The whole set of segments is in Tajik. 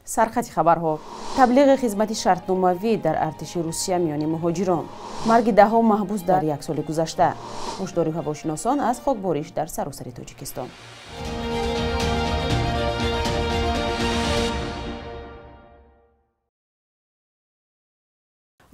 Сархати хабарҳо: таблиғи хизмати шартномавӣ дар артиши Русия миёни муҳоҷирон, марги даҳҳо маҳбус дар як соли гузашта, ҳушдори ҳавошиносон аз хокбориш дар саросари Тоҷикистон.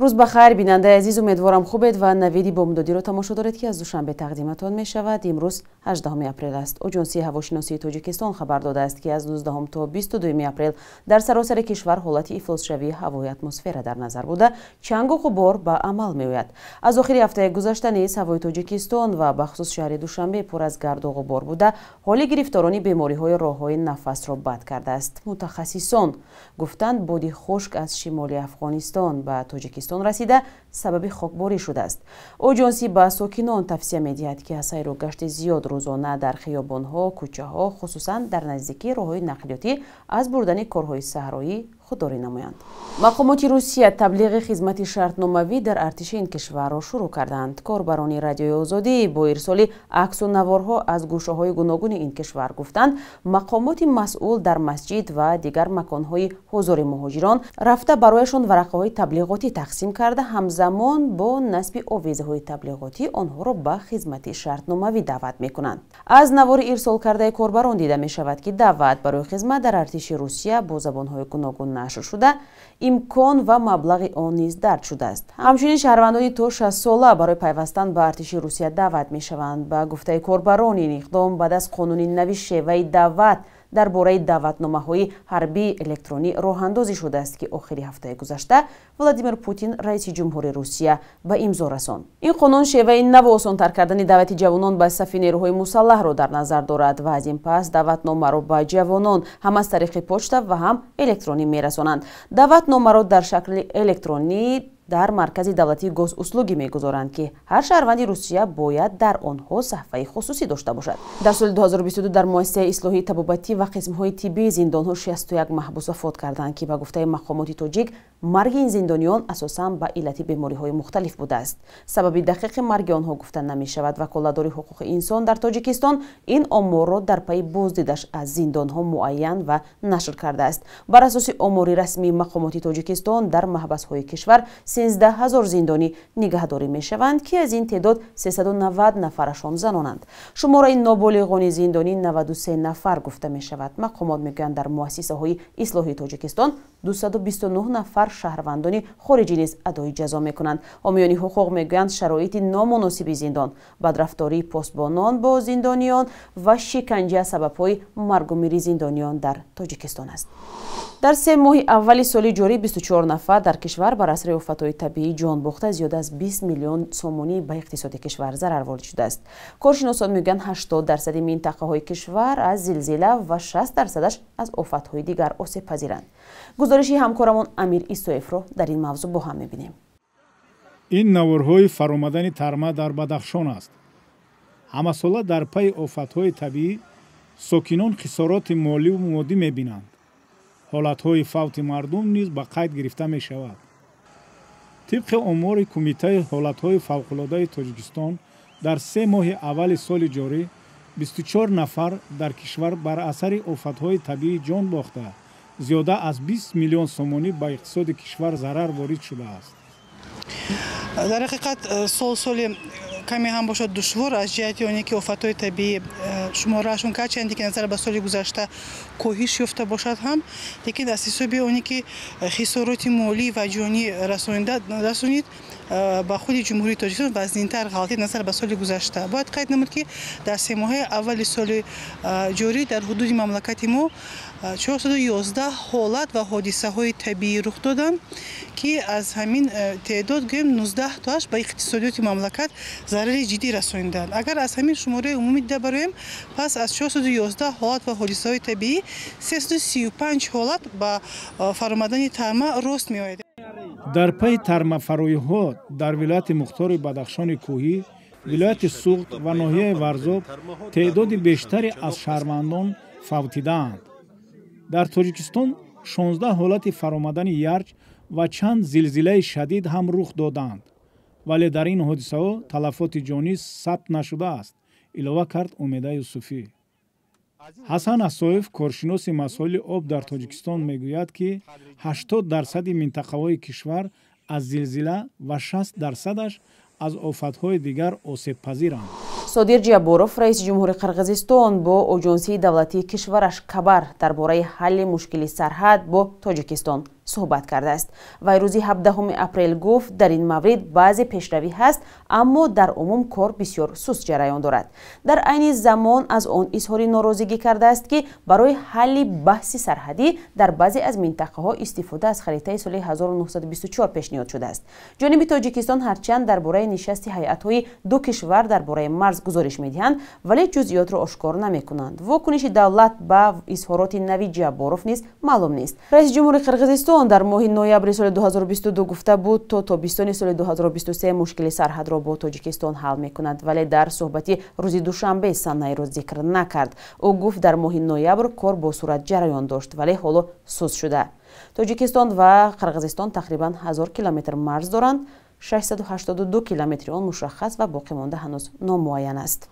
Рӯз ба хайр, бинандаи азиз, умедворам хубед ва навиди бомдодиро тамошо доред, ки аз Душанбе тақдиматон мешавад. Имрӯз 18 апрел аст. Оҷонсии ҳавошиносии Тоҷикистон хабар додааст, ки аз 19 то 22 апрел дар саросари кишвар ҳолати ифлосшавии ҳавои атмосфера дар назар буда, чангу ғубор ба амал меояд. Аз охири ҳафтаи гузашта низ ҳавои Тоҷикистон ва бахусус шаҳри Душанбе пур аз гарду ғубор буда, ҳоли гирифторони бемориҳои роҳҳои нафасро бад кардааст. Мутахассисон гуфтанд, боди хушк аз шимоли Афғонистон ба Тоҷикистон расида сабаби хокборӣ шудааст. Оҷонсӣ ба сокинон тавсия медиҳад, ки аз сайру гашти зиёд рӯзона дар хиёбонҳо, кӯчаҳо, хусусан дар наздикии роҳҳои нақлиётӣ аз бурдани корҳои саҳроӣ худдорӣ намоянд. Мақомоти Русия таблиғи хизмати шартномавӣ дар артиши ин кишварро шурӯъ карданд. Корбарони Радиои Озодӣ бо ирсоли аксу наворҳо аз гӯшаҳои гуногуни ин кишвар гуфтанд, мақомоти масъул дар масҷид ва дигар маконҳои ҳузури муҳоҷирон рафта барояшон варақаҳои таблиғотӣ тақсим карда, ҳамзамон бо насби овезаҳои таблиғотӣ онҳоро ба хизмати шартномавӣ даъват мекунанд. Аз навори ирсолкардаи корбарон дида мешавад, ки даъват барои хизмат дар артиши Русия бо забонҳои гуногун нашр шуда, имкон ва маблағи он низ дарҷ шудааст. Ҳамчунин шаҳрвандони то 60 сола барои пайвастан ба артиши Русия даъват мешаванд. Ба гуфтаи корбарон, ин иқдом баъд аз қонуни нави шеваи даъват дар бораи даъватномаҳои ҳарбии электронӣ роҳандозӣ шудааст, ки охири ҳафтаи гузашта Владимир Путин, раиси ҷумҳури Русия, ба имзо расонд. Ин қонун шеваи наву осонтар кардани даъвати ҷавонон ба сафи нерӯҳои мусаллаҳро дар назар дорад ва аз ин пас даъватномаро ба ҷавонон ҳам аз тариқи почта ва ҳам электронӣ мерасонанд. Даъватномаро дар шакли электронӣ дар маркази давлатии госуслуги мегузоранд, ки ҳар шаҳрванди Русия бояд дар онҳо саҳфаи хусусӣ дошта бошад. Дар соли 2022 дар муассисаи ислоҳии табобатӣ ва қисмҳои тиббии зиндонҳо 61 маҳбус вафот карданд, ки ба гуфтаи мақомоти тоҷик марги ин зиндониён асосан ба иллати бемориҳои мухталиф будааст. Сабаби дақиқи марги онҳо гуфта намешавад. Ваколатдори ҳуқуқи инсон дар Тоҷикистон ин оморро дар пайи боздидаш аз зиндонҳо муайян ва нашр кардааст. Бар асоси омори расмии мақомоти Тоҷикистон дар маҳбасҳои кишвар 13 ҳазор зиндонӣ нигаҳдорӣ мешаванд, ки аз ин теъдод 390 нафарашон занонанд. Шумораи ноболиғони зиндонӣ 93 нафар гуфта мешавад. Мақомот мегӯянд, дар муассисаҳои ислоҳии Тоҷикистон 229 нафар шаҳрвандони хориҷӣ низ адои ҷазо мекунанд. Ҳомиёни ҳуқуқ мегӯянд, шароити номуносиби зиндон, бадрафтории посбонон бо зиндониён ва шиканҷа сабабҳои маргу мири зиндониён дар Тоҷикистон аст. Дар 3 моҳи аввали соли ҷорӣ 24 нафар дар кишвар бар асари офатҳои табиӣ ҷон бохта, зиёда аз 20 миллион сомонӣ ба иқтисоди кишвар зарар ворид шудааст. Коршиносон мегӯянд, 80% минтақаҳои кишвар аз зилзила ва 60%-аш аз офатҳои дигар осебпазиранд. Гузориши ҳамкорамон Амир Исоевро дар ин мавзӯъ бо ҳам мебинем. Ин наворҳои фаромадани тарма дар Бадахшон аст. Ҳамасола дар пайи офатҳои табиӣ сокинон хисороти моливу моддӣ мебинанд. Ҳолатҳои фавти мардум низ ба қайд гирифта мешавад. Тибқи омори Кумитаи ҳолатҳои фавқулодаи Тоҷикистон дар 3 моҳи аввали соли ҷорӣ 24 нафар дар кишвар бар асари офатҳои табиӣ ҷон бохта, зиёда аз 20 миллион сомонӣ ба иқтисоди кишвар зарар ворид шудааст. Дар ҳақиқат сол соли каме ҳам бошад душвор аз ҷиҳати оне ки офатҳои табиӣ шумораашон гарчанде ки назар ба соли гузашта коҳиш ёфта бошад ҳам, лекин аз ҳисоби оне ки хисороти молӣ ва ҷонӣ расонид ба худи Ҷумҳурии Тоҷикистон вазнинтар ғалтид назар ба соли гузашта. Бояд қайд намуд, ки дар 3 моҳаи аввали соли ҷорӣ дар ҳудуди мамлакати мо 411 ҳолат ва ҳодисаҳои табиӣ рух доданд, ки аз ҳамин теъдод гӯем 19 тоаш ба иқтисодиёти мамлакат зарари ҷиддӣ расониданд. Агар аз ҳамин шумораи умумӣ дида бароем, пас аз 411 ҳолат ва ҳодисаҳои табиӣ 335 ҳолат ба фаромадани тарма рост меояд. Дар пайи тармафароиҳо дар вилояти мухтори Бадахшони кӯҳӣ, вилояти Суғд ва ноҳияи Варзоб теъдоди бештаре аз шаҳрвандон фавтидаанд. Дар Тоҷикистон 16 ҳолати фаромадани ярч ва чанд зилзилаи шадид ҳам рух доданд, вале дар ин ҳодисаҳо талафоти ҷонӣ сабт нашудааст, илова кард Умеда Юсуфӣ. Ҳасан Асоев, коршиноси масоили об дар Тоҷикистон, мегӯяд, ки 80% минтақаҳои кишвар аз зилзила ва 60%-аш аз офатҳои дигар осебпазиранд. Содир Ҷабборов, раиси ҷумҳури Қирғизистон, бо оҷонсии давлатии кишвараш Кабар дар бораи ҳалли мушкили сарҳад бо Тоҷикистон суҳбат кардааст. Вай рӯзи 17 апрел гуфт, дар ин маврид баъзе пешравӣ ҳаст, аммо дар умум кор бисёр суст ҷараён дорад. Дар айни замон аз он изҳори норозигӣ кардааст, ки барои ҳалли баҳси сарҳадӣ дар баъзе аз минтақаҳо истифода аз харитаи соли 1924 пешниҳод шудааст. Ҷониби Тоҷикистон ҳарчанд дар бораи нишасти ҳайатҳои ду кишвар дар бораи марз гузориш медиҳанд, вале ҷузъиётро ошкор намекунанд. Вокуниши давлат ба изҳороти нави Ҷабборов низ маълум нест. Раиси ҷумҳури Қирғизистон дар моҳи ноябри соли 2022 гуфта буд, то тобистони соли 2023 мушкили сарҳадро бо Тоҷикистон ҳал мекунад, вале дар суҳбати рӯзи душанбе санаеро зикр накард. Ӯ гуфт, дар моҳи ноябр кор бо суръат ҷараён дошт, вале ҳоло суст шуда. Тоҷикистон ва Қирғизистон тақрибан 1000 километр марз доранд. 682 километри он мушаххас ва боқӣ монда ҳанӯз номуайян аст.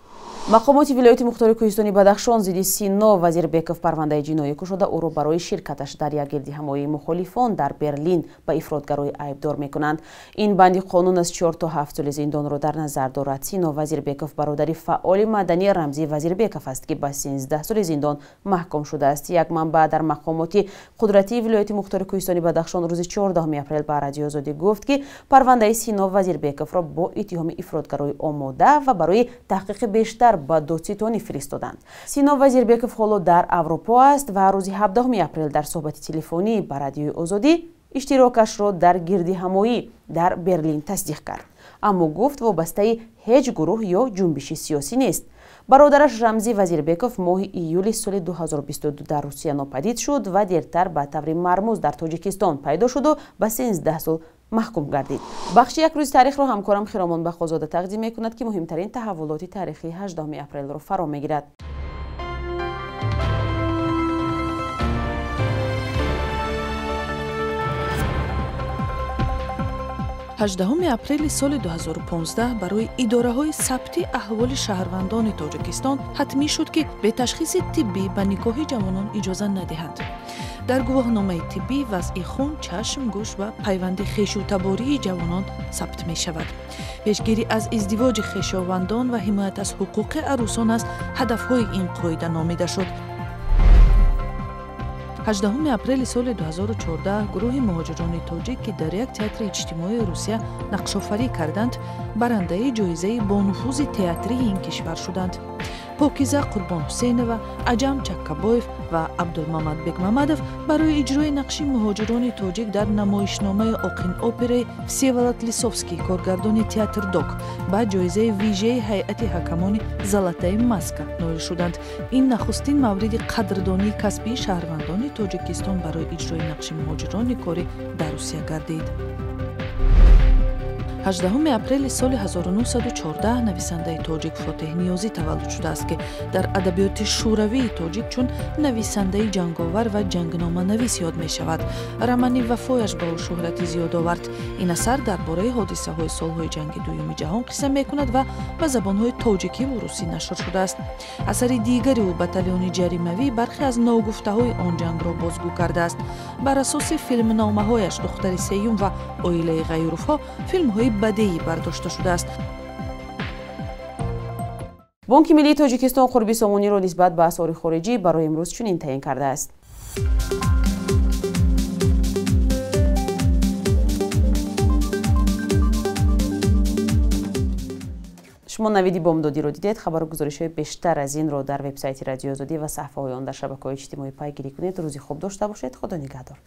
Мақомоти вилояти мухтори кӯҳистони Бадахшон зидди Сино Вазирбеков парвандаи ҷиноӣ кушода, ӯро барои ширкаташ дар як гирдиҳамоии мухолифон дар Берлин ба ифротгароӣ айбдор мекунанд. Ин банди қонун аз 4 то 7 соли зиндонро дар назар дорад. Сино Вазирбеков бародари фаъоли мадании Рамзӣ Вазирбеков аст, ки ба 13 соли зиндон маҳкум шудааст. Як манбаъ дар мақомоти қудратии вилояти мухтори кӯҳистони Бадахшон рӯзи 14 апрел ба Радиои Озодӣ гуфт, ки парвандаи Сино Вазирбековро бо иттиҳоми ифротгароӣ омода ва барои таҳқиқи бештар ба додситонӣ фиристоданд. Сино Вазирбеков ҳоло дар Аврупо аст ва рӯзи 17 апрел дар суҳбати телефонӣ ба Радиои Озодӣ иштирокашро дар гирдиҳамоӣ дар Берлин тасдиқ кард, аммо гуфт вобастаи ҳеҷ гурӯҳ ё ҷунбиши сиёсӣ нест. Бародараш Рамзӣ Вазирбеков моҳи июли соли 2022 дар Русия нопадид шуд ва дертар ба таври мармуз дар Тоҷикистон пайдо шуду ба 13 сол маҳкум гардид. Бахши як рӯзи таърихро ҳамкорам Хиромон Бақозода тақдим мекунад, ки муҳимтарин таҳаввулоти таърихии 18 апрелро фаро мегирад. 18 апрели соли 2015 барои идораҳои сабти аҳволи шаҳрвандони Тоҷикистон ҳатмӣ шуд, ки бе ташхиси тиббӣ ба никоҳи ҷавонон иҷоза надиҳанд. Дар гувоҳномаи тиббӣ вазъи хун, чашм, гӯш ва пайванди хешутабории ҷавонон сабт мешавад. Пешгирӣ аз издивоҷи хешовандон ва ҳимоят аз ҳуқуқи арӯсон аз ҳадафҳои ин қоида номида шуд. 18 апрели соли 2014 гурӯҳи муҳоҷирони тоҷик, ки дар як театри иҷтимоии Русия нақшофарӣ карданд, барандаи ҷоизаи бонуфузи театрии ин кишвар шуданд. Покиза Қурбонҳусейнова, Аҷам Чаккабоев ва Абдулмамад Бекмамадов барои иҷрои нақши муҳоҷирони тоҷик дар намоишномаи оқин операи Всеволод Лисовский, коргардони театр Док, ба ҷоизаи вижаи ҳайати ҳакамони Золотая маска ноил шуданд. Ин нахустин мавриди қадрдонии касбии шаҳрвандони Тоҷикистон барои иҷрои нақши муҳоҷирони корӣ дар Русия гардид. 18 апрели соли 1914 нависандаи тоҷик Фотеҳ Ниёзӣ таваллуд шудааст, ки дар адабиёти шӯравии тоҷик чун нависандаи ҷанговар ва ҷангноманавис ёд мешавад. Романи Вафояш ба ӯ шӯҳрати зиёд овард. Ин асар дар бораи ҳодисаҳои солҳои ҷанги дуюми ҷаҳон қисса мекунад ва ба забонҳои тоҷикиву русӣ нашр шудааст. Асари дигари ӯ Батальони ҷаримавӣ бархе аз ногуфтаҳои он ҷангро бозгӯ кардааст. Бар асоси филмномаҳояш Духтари сеюм ва Оилаи Ғайюровҳо филмҳои бадеӣ бардошта шудааст. Бонки миллии Тоҷикистон қурби сомониро нисбат ба асъори хориҷӣ барои имрӯз чунин таъин кардааст. Шумо навиди бомдодиро дидед. Хабару гузоришҳои бештар аз инро дар вебсайти Радиои Озодӣ ва саҳифаҳои он дар шабакаҳои иҷтимоӣ пайгирӣ кунед. Рӯзи хуб дошта бошед. Худо нигаҳдор.